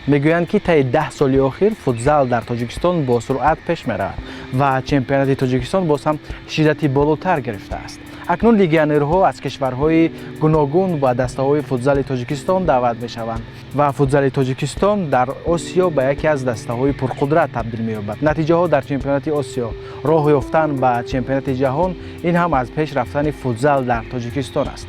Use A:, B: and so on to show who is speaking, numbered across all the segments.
A: Мегӯянд, ки таи 10 соли охир футзал дар Тоҷикистон бо суръат пеш меравад ва чемпионати Тоҷикистон боз ҳам шиддати болотар гирифтааст. Акнун легионерҳо аз кишварҳои гуногун ба дастаҳои футзали Тоҷикистон даъват мешаванд ва футзали Тоҷикистон дар Осиё ба яке аз дастаҳои пурқудрат табдил меёбад. Натиҷаҳо дар чемпионати Осиё, роҳ ёфтан ба чемпионати ҷаҳон, ин ҳам аз пеш рафтани футзал дар Тоҷикистон аст.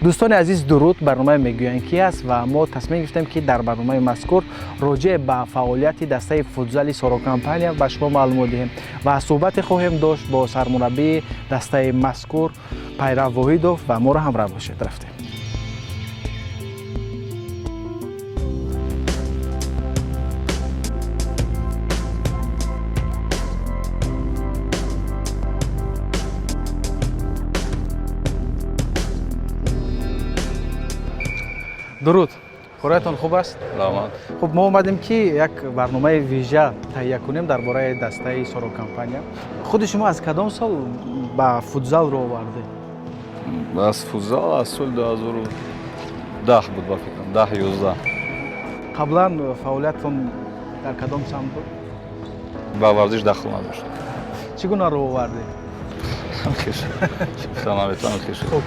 A: Дӯстони азиз, дуруд! Барномаи «Мегӯянд ки» аст ва мо тасмим гирифтем, ки дар барномаи мазкур роҷеъ ба фаъолияти дастаи футзали Сорокомпания ба шумо маълумот диҳем ва суҳбате хоҳем дошт бо сармураббии дастаи мазкур Пайрав Воҳидов ва моро ҳамроҳ бошед. Рафтем. Дуруд, хӯроятон хуб аст?
B: Раҳмат.
A: Хуб, мо омадем, ки як барномаи вижа таҳия кунем дар бораи дастаи Сорокомпания. Худи шумо аз кадом сол ба футзал роҳ овардед?
B: Аз футзал аз соли 2010 буд, ба фикрам, 10, 11.
A: Қаблан фаъолиятон дар кадом самт буд?
B: Ба варзиш дахл надошт.
A: Чӣ гуна роҳ овардед?
B: Гуфта наметавонам, хеш.
A: Хуб,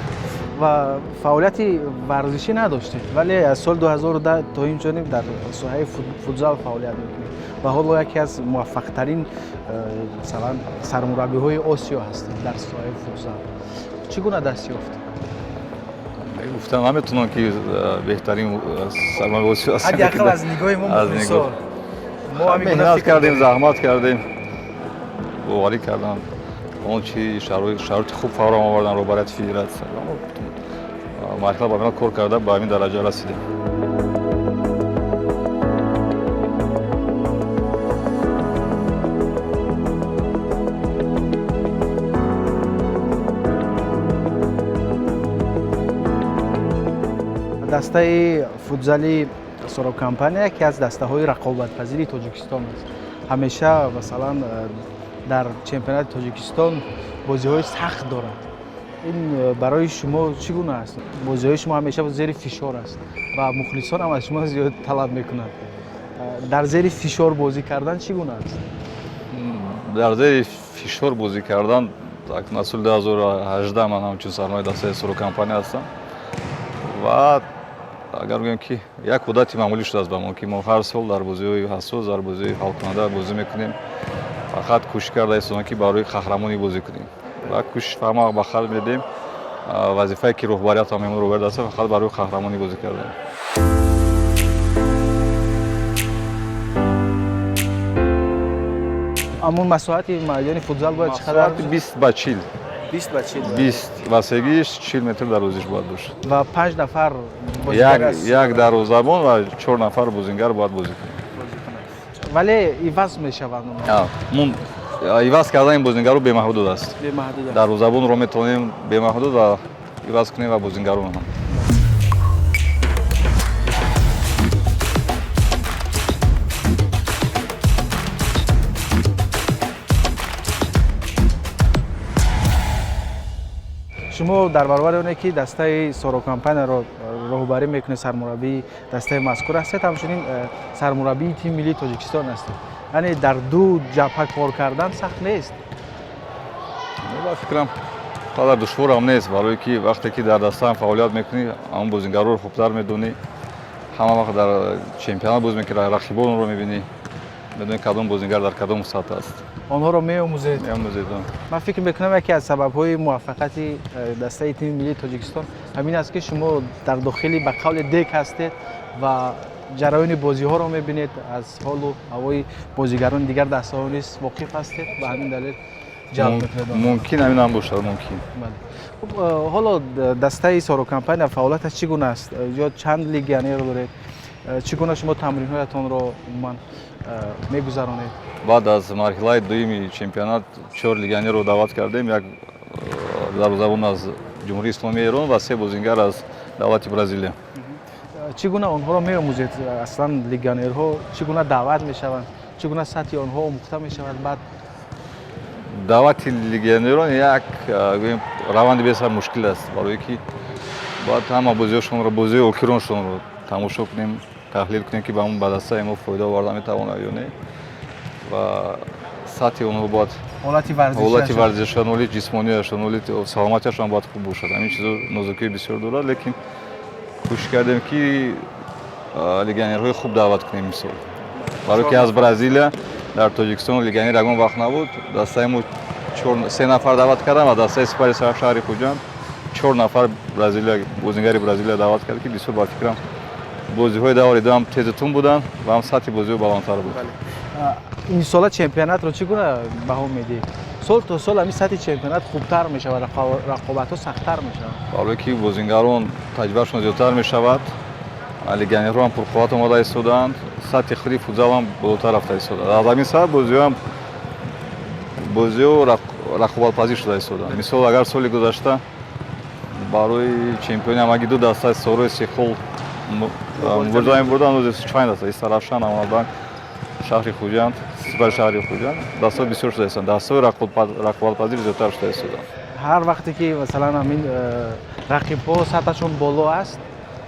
A: ва фаъолияти варзишӣ надоштед, вале аз соли 2010 то ин ҷониб дар соҳаи футзал фаъолият мекунед ва ҳоло яке аз муваффақтарин масалан сармураббиҳои Осиё ҳастед дар соҳаи футзал. Чӣ гуна даст ёфт?
B: Гуфта наметавонам, ки беҳтарин сармураббии Осиё ҳастем.
A: Ҳадди ақал аз нигоҳи мо, мухлисон, мо ҳамин гуна
B: меҳнат
A: фикр
B: кардем,
A: дорем.
B: Заҳмат кардем, боварӣ кардам, он чи шароити хуб фароҳам овардан роҳбарияти федератсия. Марҳила ба марҳила кор карда, ба ҳамин дараҷа расидем.
A: Дастаи футзали Сорокомпания яке аз дастаҳои рақобатпазири Тоҷикистон аст. Ҳамеша, масалан, дар чемпионати Тоҷикистон бозиҳои сахт дорад. Ин барои шумо чӣ гуна аст? Бозиҳои шумо ҳамеша зери фишор аст ва мухлисон ҳам аз шумо зиёд талаб мекунанд. Дар зери фишор бозӣ кардан чӣ гуна аст?
B: Дар зери фишор бозӣ кардан, аз соли 2018 ман ҳамчун сармояи дастаи Сорокомпания ҳастам ва агар гӯем, ки як одати маъмулӣ шудааст ба мо, ки мо ҳар сол дар бозиҳои ҳассос, дар бозиҳои ҳалкунанда бозӣ мекунем. Фақат кӯшиш карда истодам, ки барои қаҳрамонӣ бозӣ кунем ва кӯшиш ҳама ба харҷ медиҳем. Вазифае ки роҳбарият ҳам роҳбари даста, фақат барои қаҳрамонӣ бозӣ кардан.
A: Ҳамун масоҳати майдони футзал бояд чӣ қадар?
B: 20 ба 40.
A: 20 ба 40.
B: 20 васегиш, 40 метр дарозиш бояд бошад.
A: Ва панҷ нафар бозигар
B: як
A: аз
B: як дарвозабон ва чор нафар бозингар бояд бозӣ кунад.
A: Бозӣ кунад. Вале иваз мешаванд онҳо?
B: Мун иваз кардани бозингару бемаҳдуд аст.
A: Бемаҳдуд аст.
B: Дарвозабонро метавонем бемаҳдуд ва иваз кунем ва бозингарон ҳам.
A: Шумо дар баробари оне ки дастаи Сорокомпанияро роҳбарӣ мекунед, сармураббии дастаи мазкур ҳастед, ҳамчунин сармураббии тими миллии Тоҷикистон ҳастед. Яъне дар ду ҷабҳа кор кардан сахт нест?
B: Ба фикрам, қадар душворам нест, барое ки вақте ки дар дастаам фаъолият мекунӣ, ҳамон бозингарро хубтар медонӣ. Ҳама вақт дар чемпионат бозӣ мекунӣ, рақибонро мебинӣ, медонӣ кадом бозингар дар кадом сатҳ аст.
A: Онҳоро меомӯзед.
B: Меомӯзед.
A: Ман фикр мекунам, яке аз сабабҳои муваффақияти дастаи тими миллии Тоҷикистон ҳамин аст, ки шумо дар дохили, ба қавли, дек ҳастед ва ҷараёни бозиҳоро мебинед, аз ҳолу ҳавои бозигарони дигар дастаҳо низ воқиф ҳастед, ба ҳамин далел ҷалб мекунед онҳоро.
B: Мумкин ҳамин ҳам бошад, мумкин.
A: Бале. Хуб, ҳоло дастаи Сорокомпания фаъолияташ чӣ гуна аст? Ё чанд легионер доред? Чӣ гуна шумо тамринҳоятонро умуман мегузаронед?
B: Баъд аз марҳилаи дуюми чемпионат чор легионерро даъват кардем: як дарвозабон аз Ҷумҳурии Исломии Эрон ва се бозингар аз давлати Бразилия.
A: Чӣ гуна онҳоро меомӯзед? Аслан легионерҳо чӣ гуна даъват мешаванд, чӣ гуна сатҳи онҳо омӯхта мешавад баъд?
B: Даъвати легионерон як, гӯем, раванди бесар мушкил аст, барое ки бояд ҳама бозиҳошонро, бозиҳои охироншонро тамошо кунем. Таҳлил кунем, ки ба ҳамон ба дастаи мо фоида оварда метавонад ё не, ва сатҳи онҳо бояд ҳолати варзишашон, ҳолати ҷисмонияшон, ҳолати саломатиашон бояд хуб бошад. Ҳамин чизо нозукии бисёр дорад, лекин кӯшиш кардем, ки легионерҳои хуб даъват кунем имсол, барое ки аз Бразилия дар Тоҷикистон легионер ягон вақт набуд. Дастаи мо се нафар даъват кардам ва дастаи Сипари шаҳри Хуҷанд чор нафар Бразилия, бозингари Бразилия даъват кард, ки бисёр, ба фикрам, бозиҳои даври дуам тезу тун буданд ва ҳам сатҳи бозиҳо баландтар буд.
A: Имсола чемпионатро чӣ гуна баҳо медиҳед? Сол то сол ҳамин сатҳи чемпионат хубтар мешавад, рақобатҳо сахттар мешаванд.
B: Барое ки бозингарон таҷрибаашон зиёдтар мешавад, легионерҳо ҳам пурқувват омода истодаанд, сатҳи худи футзал ҳам болотар рафта истодааст. Аз ҳамин сабаб бозиҳоам бозиҳо рақобатпазир шуда истодаанд. Мисол, агар соли гузашта барои чемпиони ҳамагӣ ду дастаи Сорои Истиқлол мубориза мебурданд, панҷ даста: Истаравшан, Амонатбанк, шаҳри Хуҷанд, Сипари шаҳри Хуҷанд. Дастаҳо бисёр шуда истоданд, дастаҳои рақобатпазир зиёдтар шуда истодаанд.
A: Ҳар вақте ки, масалан, ҳамин рақибҳо сатҳашон боло аст,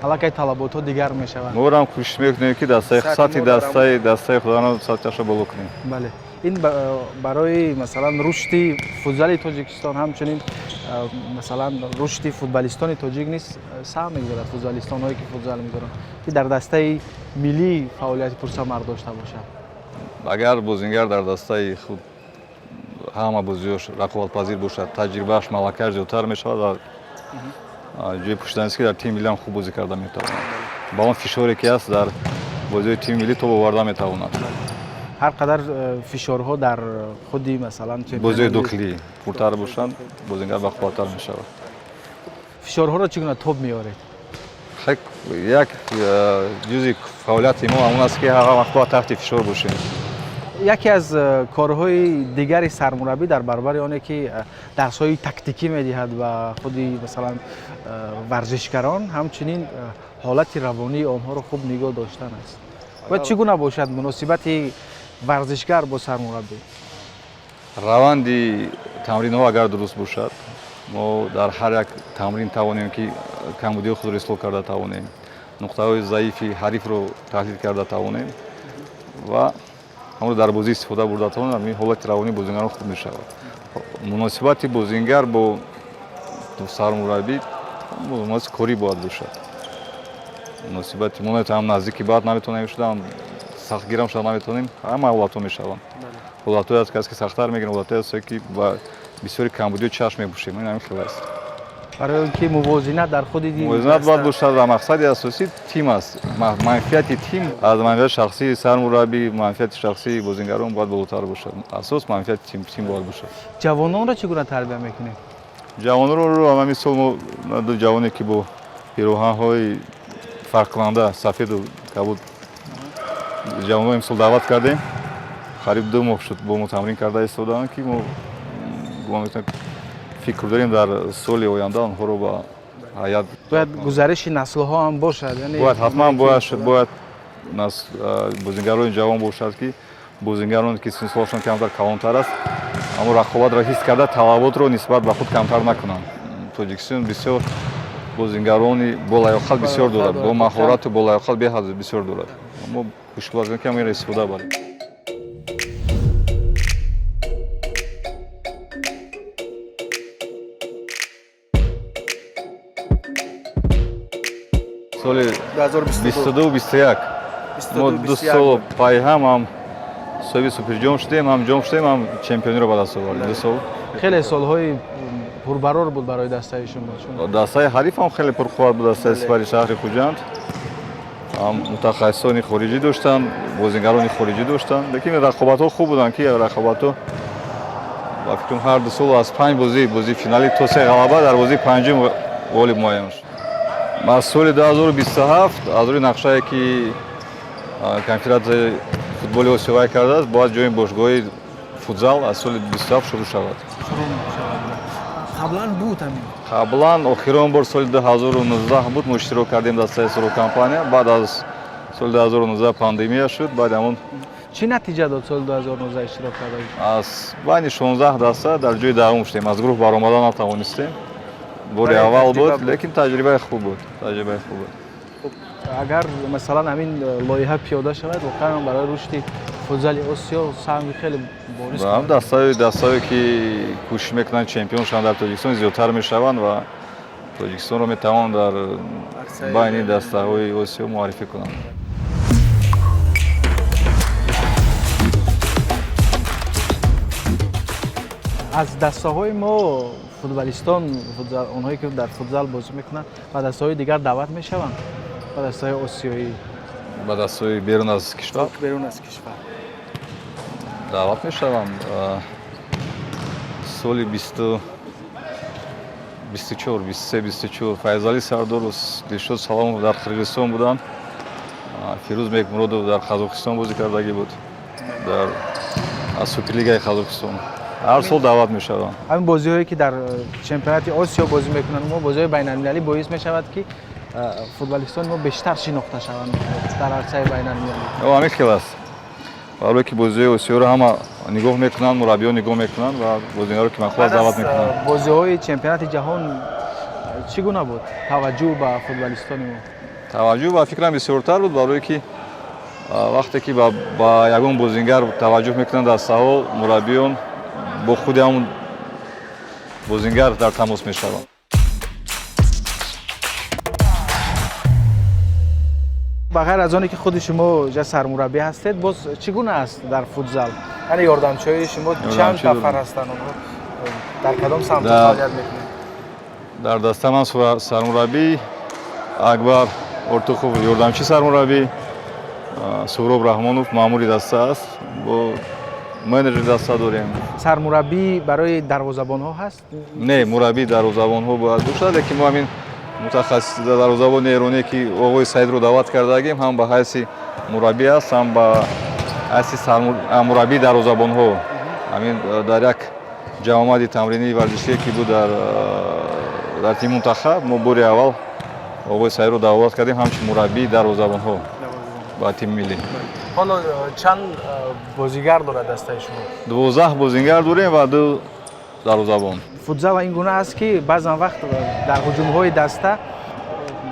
A: аллакай талаботҳо дигар мешаванд.
B: Моро ҳам кӯшиш мекунем, ки дастаи сатҳи дастаи худро сатҳашро боло кунем.
A: Бале, ин барои, масалан, рушди футзали Тоҷикистон, ҳамчунин, масалан, рушди футболистони тоҷик низ саҳм мегузорад, футзалистонҳое ки футзал мегузоранд, ки дар дастаи миллӣ фаъолияти пурсамар дошта бошад.
B: Агар бозингар дар дастаи худ ҳама бозиҳош рақобатпазир бошад, таҷрибааш, малакааш зиёдтар мешавад ва ҷои пӯшиданист, ки дар тими миллӣ ҳам хуб бозӣ карда метавонад. Ба он фишоре ки ҳаст, дар бозиҳои тими миллӣ тоб оварда метавонад.
A: Ҳар қадар фишорҳо дар худи, масалан,
B: бозиҳои дохилӣ пуртар бошанд, бозингар бақувваттар мешавад.
A: Фишорҳоро чӣ гуна тоб меоред?
B: Як ҷузъи фаъолияти мо ҳамон аст, ки ҳар вақт бояд таҳти фишор бошем.
A: Яке аз корҳои дигари сармураббӣ дар баробари оне ки дарсҳои тактикӣ медиҳад ба худи, масалан, варзишгарон, ҳамчунин ҳолати равонии онҳоро хуб нигоҳ доштан аст. Бояд чӣ гуна бошад муносибати варзишгар бо сармураббӣ?
B: Раванди тамринҳо агар дуруст бошад, мо дар ҳар як тамрин тавонем, ки камбудиҳои худро ислоҳ карда тавонем, нуқтаҳои заифи ҳарифро таҳлил карда тавонем ва ҳамонро дар бозӣ истифода бурда тавонем, ҳамин ҳолати равонии бозингарон хуб мешавад. Муносибати бозингар бо сармураббӣ муносибати корӣ бояд бошад. Муносибати мо ҳам наздики баъд наметавонем шуда, ҳам сахтгирам шуда наметавонем. Ҳама ҳолатҳо мешаванд. Ҳолатҳое аст, ки сахттар мегирем, ҳолатҳое аст, ки ба бисёри камбудиҳо чашм мепӯшем. Ин ҳамин хел аст.
A: Барои он ки мувозинат дар худи
B: мувозинат бояд бошад ва мақсади асосӣ тим аст. Манфиати тим аз манфиати шахсии сармураббӣ, манфиати шахсии бозингарон бояд болотар бошад. Асос манфиати тим бояд бошад.
A: Ҷавононро чӣ гуна тарбия мекунед?
B: Ҷавононро ҳамин сол мо ду ҷавоне, ки бо пироҳанҳои фарқкунанда, сафеду кабуд, ҷавонҳо имсол даъват кардем. Қариб 2 моҳ шуд, бо мо тамрин карда истодаанд, ки мо гумон мекунем, фикр дорем, дар соли оянда онҳоро ба ҳайат.
A: Бояд гузариши наслҳо ҳам бошад.
B: Бояд, ҳатман бояд бозингарони ҷавон бошад, ки бозингароне, ки синну солашон камтар калонтар аст, аммо рақобатро ҳис карда, талаботро нисбат ба худ камтар накунанд. Тоҷикистон бисёр бозингарони болаёқат бисёр дорад, бо маҳорату болаёқат беҳад бисёр дорад. Мо кӯшиш бояд ки ҳаминро истифода барем. Соли 22-21 мо 2 сол пайҳам ҳам соҳиби суперҷом шудем, ҳам ҷом шудем, ҳам чемпиониро ба даст овардем 2 сол.
A: Хеле солҳои пурбарор буд барои дастаи шумо.
B: Дастаи ҳариф ҳам хеле пурқувват буд, дастаи Сипари шаҳри Хуҷанд. Ҳам мутахассисони хориҷӣ доштанд, бозингарони хориҷӣ доштанд, лекин рақобатҳо хуб буданд, ки рақобатҳо, ба фикрам, ҳар 2 сол аз панҷ бозӣ, бозии финалӣ то се ғалаба, дар бозии панҷум ғолиб муайян шуд. Аз соли 2027 аз рӯи нақшае, ки Конфедератсияи футболи Осиёвай кардааст, бояд ҷоми бошгоҳи футзал аз соли 27 шурӯъ шавад.
A: Қаблан буд ҳамин?
B: Қаблан охирон бор соли 2019 буд, мо иштирок кардем, дастаи Суро компания. Баъд аз соли 2019 пандемия шуд, баъд ҳамон.
A: Чӣ натиҷа дод соли 2019 иштирок карда?
B: Аз байни 16 даста дар ҷои даҳум шудем, аз гурӯҳ баромада натавонистем. Бори аввал буд, лекин таҷрибаи хуб буд, таҷрибаи хуб буд.
A: Агар масалан ҳамин лоиҳа пиёда шавад, воқеан барои рушди футзали Осиё саҳми хеле борис.
B: Дастаҳое ки кӯшиш мекунанд чемпион шаванд дар Тоҷикистон зиёдтар мешаванд ва Тоҷикистонро метавонанд дар байни дастаҳои Осиё муаррифӣ кунанд.
A: Аз дастаҳои мо футболистон, онҳое ки дар футзал бозӣ мекунанд, ба дастаҳои дигар даъват мешаванд, ба дастаҳои осиёӣ,
B: ба дастаҳои берун аз кишвар?
A: Берун аз кишвар
B: даъват мешаванд. Соли 24, 23, 24 Файзалӣ Сардоров, Дилшод Саломов дар Қирғизистон буданд. Фирӯз Бекмуродов дар Қазоқистон бозӣ кардагӣ буд, дар аз Суперлигаи Қазоқистон. Ҳар сол даъват мешаванд.
A: Ҳамин бозиҳое ки дар чемпионати Осиё бозӣ мекунанд, мо бозиҳои байналмилалӣ боис мешавад, ки футболистони мо бештар шинохта шаванд дар арсаи байналмилалӣ.
B: Ҳамин хел аст, барое ки бозиҳои Осиёро ҳама нигоҳ мекунанд, мураббиён нигоҳ мекунанд ва бозигаро ки махсус даъват мекунанд.
A: Бозиҳои чемпионати ҷаҳон чӣ гуна буд таваҷҷӯҳ ба футболистони мо?
B: Таваҷҷӯҳ ба фикрам бисёртар буд, барое ки вақте ки ба ягон бозингар таваҷҷӯҳ мекунанд дастаҳо, мураббиён бо худи ҳамон бозингар дар тамос мешаванд.
A: Ба ғайр аз оне ки худи шумо ҷа сармураббӣ ҳастед, боз чӣ гуна аст дар футзал? Яъне ёрдамчиҳои шумо чанд нафар ҳастанд, онҳо дар кадом самт фаъолият мекунанд?
B: Дар даста ман сармураббӣ, Акбар Ортухов ёрдамчи сармураббӣ, Суҳроб Раҳмонов маъмури даста аст, бо менеҷери даста дорем.
A: Сармураббӣ барои дарвозабонҳо ҳаст?
B: Не, мураббии дарвозабонҳо бояд бошад, лекин мо ҳамин мутахассис дарвозабони эроние ки оғои Саидро даъват кардагим, ҳам ба ҳайси мураббӣ аст, ҳам ба ҳайси мураббии дарвозабонҳо. Ҳамин дар як ҷамъомади тамринии варзишие ки буд дар тими мунтахаб, мо бори аввал оғои Саидро даъват кардем ҳамчун мураббии дарвозабонҳо ба тими миллӣ.
A: Ҳоло чанд бозигар дорад дастаи шумо?
B: 12 бозингар дорем ва 2 дарвозабон.
A: Футзал ин гуна аст, ки баъзан вақт дар ҳуҷумҳои даста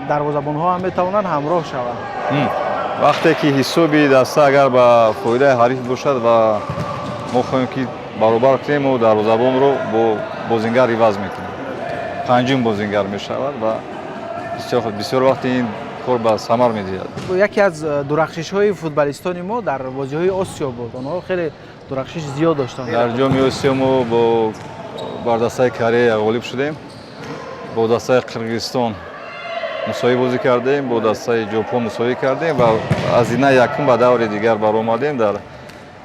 A: дарвозабонҳо ҳам метавонанд ҳамроҳ шаванд.
B: Вақте ки ҳисоби даста агар ба фоидаи ҳариф бошад ва мо хоҳем ки баробар кунем, мо дарвозабонро бо бозингар иваз мекунем, панҷум бозингар мешавад ва бисёр вақти ин кор ба самар медиҳад.
A: Яке аз дурахшишҳои футболистони мо дар бозиҳои Осиё буд. Онҳо хеле дурахшиш зиёд доштанд.
B: Дар ҷоми Осиё мо бо бар дастаи Корея ғолиб шудем, бо дастаи Қирғизистон мусовӣ бозӣ кардем, бо дастаи Ҷопон мусовӣ кардем ва аз зинаи якум ба даври дигар баромадем. Дар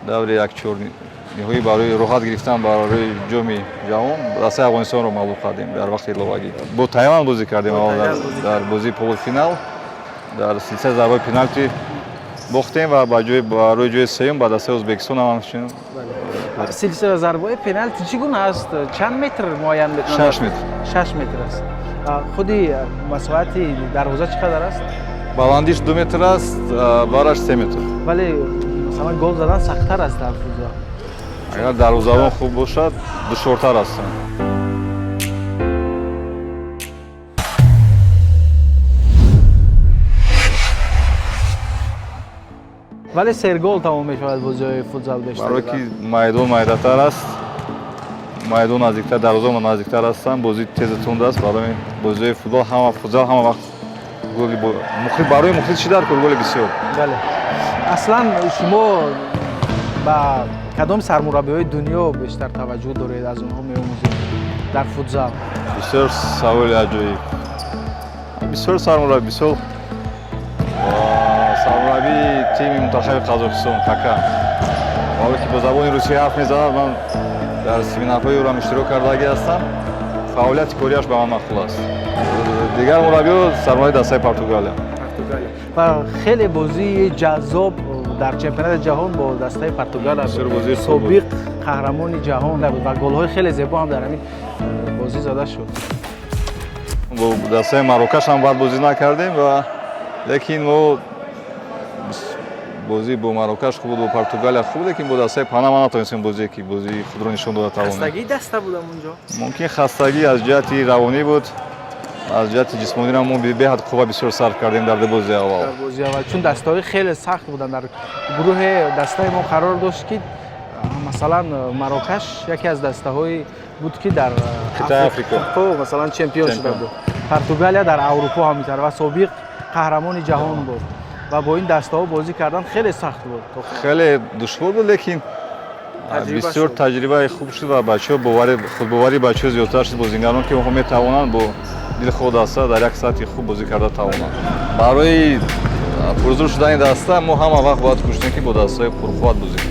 B: даври якчорниҳоӣ барои роҳат гирифтан барои ҷоми ҷаҳон дастаи Афғонистонро мағлуб кардем. Дар вақти иловагӣ бо Тайланд бозӣ кардем, дар бозии полуфинал дар силсилаи зарбаи пеналти бохтем ва барои ҷои сеюм ба дастаи Ӯзбекистон ҳам ҳамчунин.
A: Силсила зарбаи пеналти чӣ гуна аст? Чанд метр муайян мекунанд?
B: 6 метр.
A: 6 метр аст. Худи масоҳати дарвоза чӣ қадар аст?
B: Баландиш 2 метр аст, бараш 3 метр.
A: Вале масалан гол задан сахттар аст дар футзал.
B: Агар дарвозабон хуб бошад, душвортар аст.
A: Вале сергол тамом мешавад бозиҳои футзал бештар.
B: Барое ки майдон майдатар аст, майдон наздиктар, дарвозамо наздиктар ҳастанд, бозӣ тезу тунд аст. Барои бозиҳои футбол ҳама футзал ҳама вақт голи барои мухлис чӣ дар кор, голи бисёр.
A: Бале, аслан шумо ба кадом сармураббиҳои дунё бештар таваҷҷӯҳ доред, аз онҳо меомӯзед дар футзал?
B: Бисёр саволи аҷоиб. Бисёр сармурабби, бисёр сармураббии тими мунтахаби Қазоқистон Кака, ҳоло ки бо забони русӣ ҳарф мезанад, ман дар семинарҳои ӯрам иштирок кардагӣ ҳастам, фаъолияти кориаш ба ман маъқул аст. Дигар мураббиҳо сармураббии дастаи Португалия.
A: Ва хеле бозии ҷаззоб дар чемпионати ҷаҳон бо дастаи Португалия, собиқ қаҳрамони ҷаҳон, ва голҳои хеле зебо ҳам дар ҳамин бозӣ зада шуд.
B: Бо дастаи Марокаш ҳам бад бозӣ накардем, ва лекин мо бозӣ бо Марокаш хуб буд, бо Португалия хуб, лекин бо дастаи Панама натавонистем бозие ки бозии худро нишон дода тавонем.
A: Хастагии даста будам унҷо?
B: Мумкин хастагӣ аз ҷиҳати равонӣ буд. Аз ҷиҳати ҷисмонӣ мо беҳад қувва бисёр сарф кардем дар бозии аввал.
A: Дар бозии аввал, чун дастаҳои хеле сахт буданд. Дар гурӯҳи дастаи мо қарор дошт, ки масалан Марокаш яке аз дастаҳое буд, ки дар
B: қитъаи Африқо
A: масалан чемпион шуда буд. Португалия дар Аврупо ҳаминтар ва собиқ қаҳрамони ҷаҳон буд ва бо ин дастаҳо бозӣ кардан хеле сахт буд.
B: Хеле душвор буд, лекин бисёр таҷрибаи хуб шуд ва бачаҳо худбоварии бачаҳо зиёдтар шуд, бозигарон, ки онҳо метавонанд бо дилхоҳ даста дар як сатҳи хуб бозӣ карда тавонанд. Барои пурзур шудани даста мо ҳама вақт бояд кӯшем, ки бо дастаҳои пурқувват бозӣ кунем.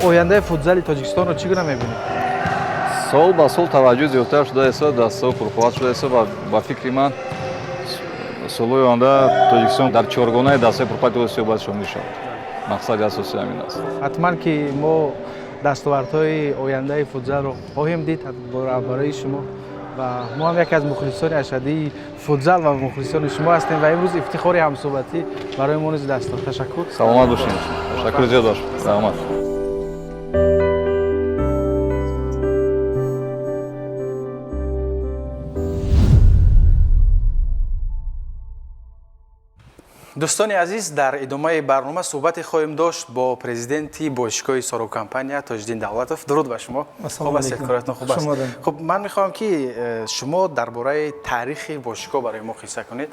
A: Ояндаи футзали Тоҷикистонро чӣ гуна мебинед?
B: Сол ба сол таваҷҷӯҳ зиёдтар шуда истода, дастаҳо пурқувват шуда истода ва ба фикри ман солҳои оянда Тоҷикистон дар чоргонаи дастаҳои пурқуввати Осиё бояд шомил шавад. Мақсади асосӣ ҳамин аст.
A: Ҳатман ки мо дастовардҳои ояндаи футзалро хоҳем дид барои шумо ва мо ҳам яке аз мухлисони ашаддии футзал ва мухлисони шумо ҳастем ва имрӯз ифтихори ҳамсӯҳбатӣ барои мо низ даст дод. Ташаккур.
B: Саломат бошед. Ташаккури зиёд бошед. Раҳмат.
A: Дӯстони азиз, дар идомаи барнома суҳбате хоҳем дошт бо президенти бошгоҳи Сорокомпания Тоҷиддин Давлатов. Дуруд ба шумо. Хуб ҳастед? Коратон хуб аст? Хуб, ман мехоҳам, ки шумо дар бораи таърихи бошгоҳ барои мо қисса кунед.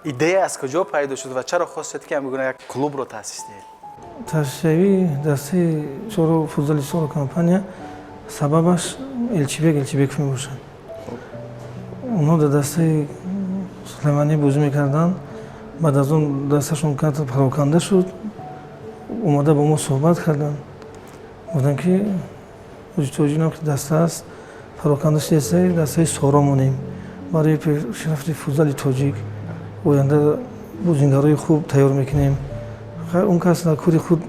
A: Идея аз куҷо пайдо шуд ва чаро хостед, ки ҳамин гуна як клубро таъсис диҳед?
C: Таъсисшавии дастаи футзали Сорокомпания сабабаш Элчибек Элчибеков мебошад. Онҳо дар дастаи Сулаймонӣ бозӣ мекарданд. Баъд аз он дасташон камтар пароканда шуд, омада бо мо суҳбат карданд. Гуфтанд, ки тоҷинам ки даста аст, пароканда шудааст, дастаи Соро монем барои пешрафти футзали тоҷик, оянда бозингарои хуб тайёр мекунем. Он кас дар кори худ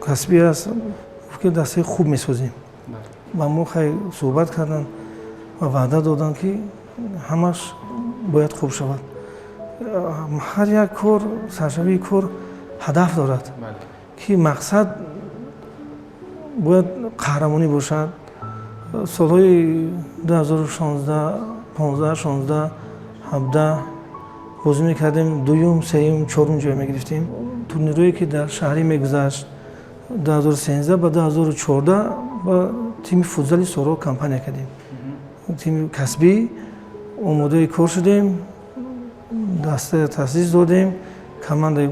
C: касбӣ аст, гуфт, ки дастаи хуб месозем. Ба мо хай суҳбат карданд ва ваъда доданд, ки ҳамаш бояд хуб шавад. Ҳар як кор, саршавии кор ҳадаф дорад, ки мақсад бояд қаҳрамонӣ бошад. Солҳои 2016, 15, 16, 17 бозӣ мекардем, дуюм, сеюм, чорум ҷой мегирифтем. Турнирҳое ки дар шаҳрӣ мегузашт, 2013 ба 2014 ба тими футзали Соро компания кардем. Тими касбӣ омодаи кор шудем, даста таъсис додем, командаи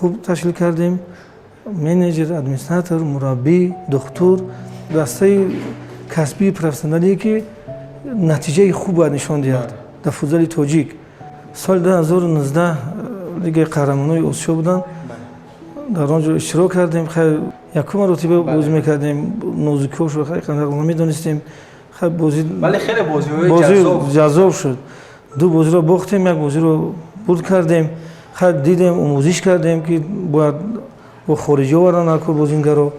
C: хуб ташкил кардем, менеҷер, администратор, мураббӣ, духтур, дастаи касбии профессионалие, ки натиҷаи хуб бояд нишон диҳад дар футзали тоҷик. Соли 2019 Лигаи қаҳрамонони Осиё буданд, дар он ҷо иштирок кардем. Хайр, якум маротиба бозӣ мекардем, нозукиҳошро намедонистем.
A: Вале хеле бозиҳои
C: ҷаззоб шуд. Ду бозиро бохтем, як бозиро бурд кардем. Хайр, дидем, омӯзиш кардем, ки бояд бо хориҷӣ овардан ҳар бозингаро.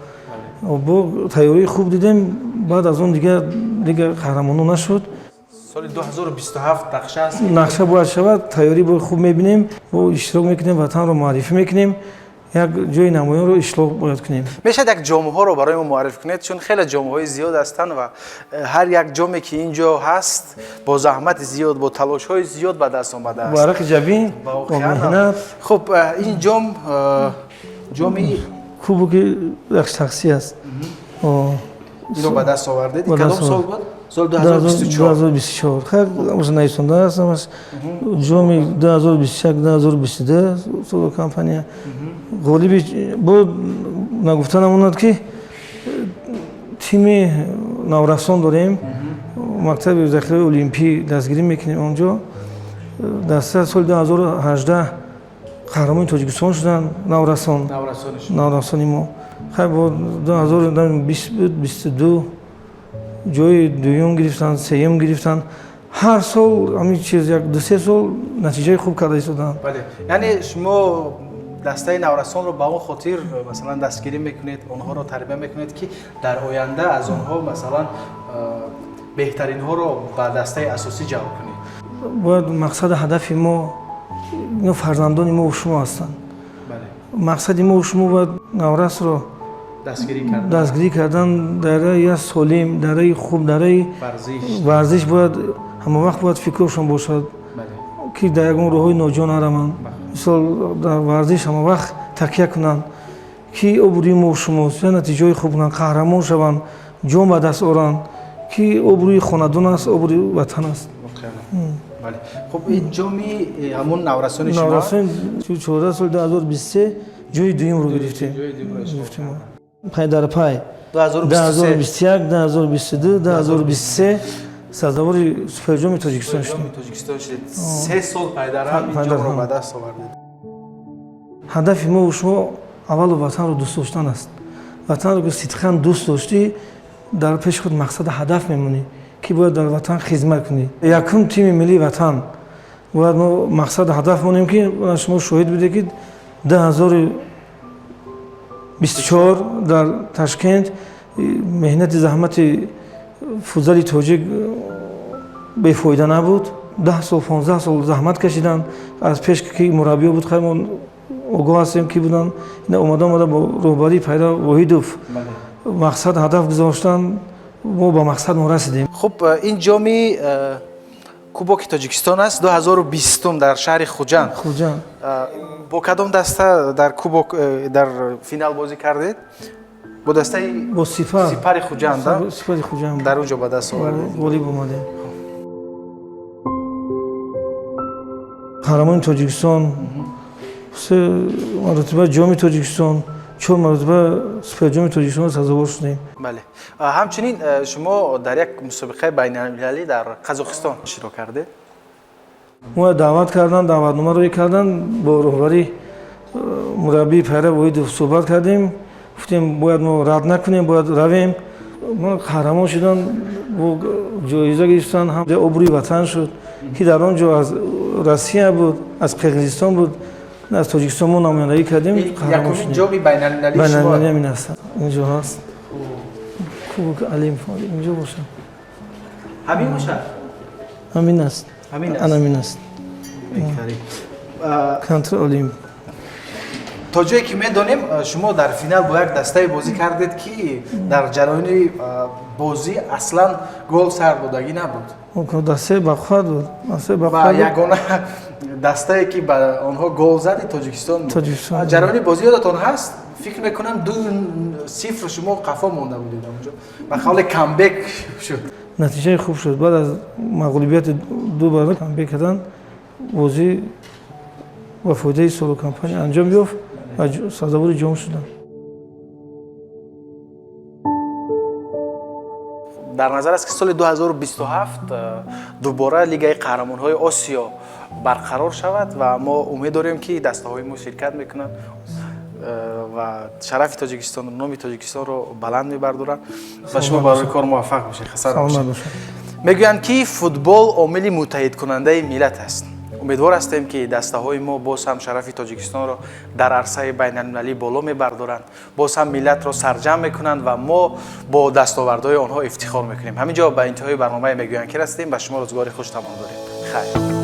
C: Бо тайёрии хуб дидем, баъд аз он дигар қаҳрамоно нашуд.
A: Соли 2027 нақша аст?
C: Нақша бояд шавад, тайёрӣ бо хуб мебинем, бо иштирок мекунем, ватанро муаррифӣ мекунем, як ҷои намоёнро ишлоқ бояд кунем.
A: Мешавад як ҷомҳоро барои мо муаррифӣ кунед, чун хеле ҷомҳои зиёд ҳастанд ва ҳар як ҷоме, ки ин ҷо ҳаст, бо заҳмати зиёд, бо талошҳои зиёд ба даст омадааст.
C: Бо арақи ҷабин, бо меҳнат.
A: Хуб, ин ҷом ҷоми
C: кубоки як шахсӣ аст.
A: Инро ба даст овардед. Кадом сол буд? Соли 2024.
C: 2024. Хайр, уже нависонда аст ҳамаш. Ҷоми 2021, 2022 соли компания. Ғолиби бо нагуфта намонад, ки тими наврасон дорем, мактаби захираи олимпӣ дастгирӣ мекунем онҷо. Даста соли 2018 қаҳрамони Тоҷикистон шуданд наврасон. Наврасони мо. Хайр, бо 2020 буд, 22 ҷои дуюм гирифтанд, сеюм гирифтанд. Ҳар сол ҳамин чиз як ду-се сол натиҷаи хуб карда истоданд.
A: Бале, яъне шумо дастаи наврасонро ба он хотир масалан дастгирӣ мекунед, онҳоро тарбия мекунед, ки дар оянда аз онҳо масалан беҳтаринҳоро ба дастаи асосӣ ҷалб кунед.
C: Бояд мақсаду ҳадафи мо ино фарзандони мо шумо ҳастанд. Мақсади мо шумо бояд наврасро дастгирӣ кардан дар раи солим, дар раи хуб, дар раи варзиш бояд ҳама вақт бояд фикршон бошад, ки дар ягон роҳҳои ноҷо нараванд. Мисол дар варзиш ҳама вақт такя кунанд, ки обрӯи мо шумост, я натиҷаҳои хуб кунанд, қаҳрамон шаванд, ҷон ба даст оранд, ки обрӯи хонадон аст, обрӯи ватан аст.
A: Хуб, ин ҷоми ҳамон наврасони шумо?
C: Наврасон 14 соли 2023 ҷои дуюмро гирифтем. Пай дар пай 2021, 2022, 2023 сазовори суперҷоми Тоҷикистон шудем.
A: 3 сол пайдарҳам ин ҷомро ба даст овардед.
C: Ҳадафи мо шумо аввалу ватанро дӯст доштан аст. Ватанро ки сидқан дӯст доштӣ, дар пеши худ мақсаду ҳадаф мемонӣ, ки бояд дар ватан хизмат кунӣ. Якум тими миллии ватан бояд мо мақсаду ҳадаф монем, ки шумо шоҳид будед, ки 2024 дар Ташкент меҳнати заҳмати футзали тоҷик бефоида набуд. 10 сол, 15 сол заҳмат кашиданд. Аз пеш ки мураббиё буд, хай мо огоҳ ҳастем, ки буданд. Ина омада омада бо роҳбарии Пайра Воҳидов мақсад ҳадаф гузоштанд, мо ба мақсад мо расидем.
A: Хуб, ин ҷоми Кубоки Тоҷикистон аст 2020 дар шаҳри Хуҷанд.
C: Хуҷанд.
A: Бо кадом даста дар кубок дар финал бозӣ кардед? Бо дастаи
C: бо Сипар.
A: Сипари Хуҷанд, да?
C: Сипари Хуҷанд.
A: Дар он ҷо ба даст овардед.
C: Ғолиб омадем. Қаҳрамони Тоҷикистон, 3 маротиба ҷоми Тоҷикистон, 4 маротиба суперҷоми Тоҷикистон сазовор шудем.
A: Бале. Ҳамчунин шумо дар як мусобиқаи байналмилалӣ дар Қазоқистон иштирок кардед?
C: Мо даъват карданд, даъватнома рӯй карданд, бо роҳбарии мураббии Пайра Воҳидов суҳбат кардем. Гуфтем бояд мо рад накунем, бояд равем. Мо қаҳрамон шудан, бо ҷоиза гирифтан, ҳам обрӯи ватан шуд, ки дар он ҷо аз Россия буд, аз Қирғизистон буд, аз Тоҷикистон мо намояндагӣ кардем.
A: Якумин ҷоми байналмилалии шумо?
C: Байналмилалӣ ҳамин аст. Инҷо ҳаст. Кубок Олимп инҷо бошад.
A: Ҳамин бошад?
C: Ҳамин аст.
A: Ҳамин аст.
C: Ҳамин аст.
A: Беҳтарин.
C: Контр Олимп.
A: То ҷое ки медонем, шумо дар финал бо як дастае бозӣ кардед, ки дар ҷараёни бозӣ аслан гол сар додагӣ набуд.
C: Дастаи бақувват буд. Дастаи
A: Ва
C: бақувват.
A: ягона дастае ки ба онҳо гол зади Тоҷикистон буд.
C: Тоҷикистон.
A: Ҷараёни бозӣ ёдатон ҳаст? Фикр мекунам 2-0 шумо қафо монда будед онҷо. Ба қавле камбек шуд.
C: Натиҷаи хуб шуд. Баъд аз мағлубияти 2 бар камбек кардан, бозӣ ба фоидаи Соро компания анҷом ёфт ва сазовори ҷом шуданд.
A: Дар назар аст, ки соли 2027 дубора Лигаи қаҳрамонҳои Осиё барқарор шавад ва мо умед дорем, ки дастаҳои мо ширкат мекунанд ва шарафи Тоҷикистон, номи Тоҷикистонро баланд мебардоранд. Ва шумо барои кор муваффақ бошед. Хасар
C: Саломат
A: бошед.
C: бошед.
A: Мегӯянд, ки футбол омили муттаҳидкунандаи миллат аст. Умедвор ҳастем, ки дастаҳои мо боз ҳам шарафи Тоҷикистонро дар арсаи байналмилалӣ боло мебардоранд, боз ҳам миллатро сарҷамъ мекунанд ва мо бо дастовардҳои онҳо ифтихор мекунем. Ҳамин ҷо ба интиҳои барномае мегӯянд, ки расидем. Ба шумо рӯзгори хуш тамом дорем. Хайр.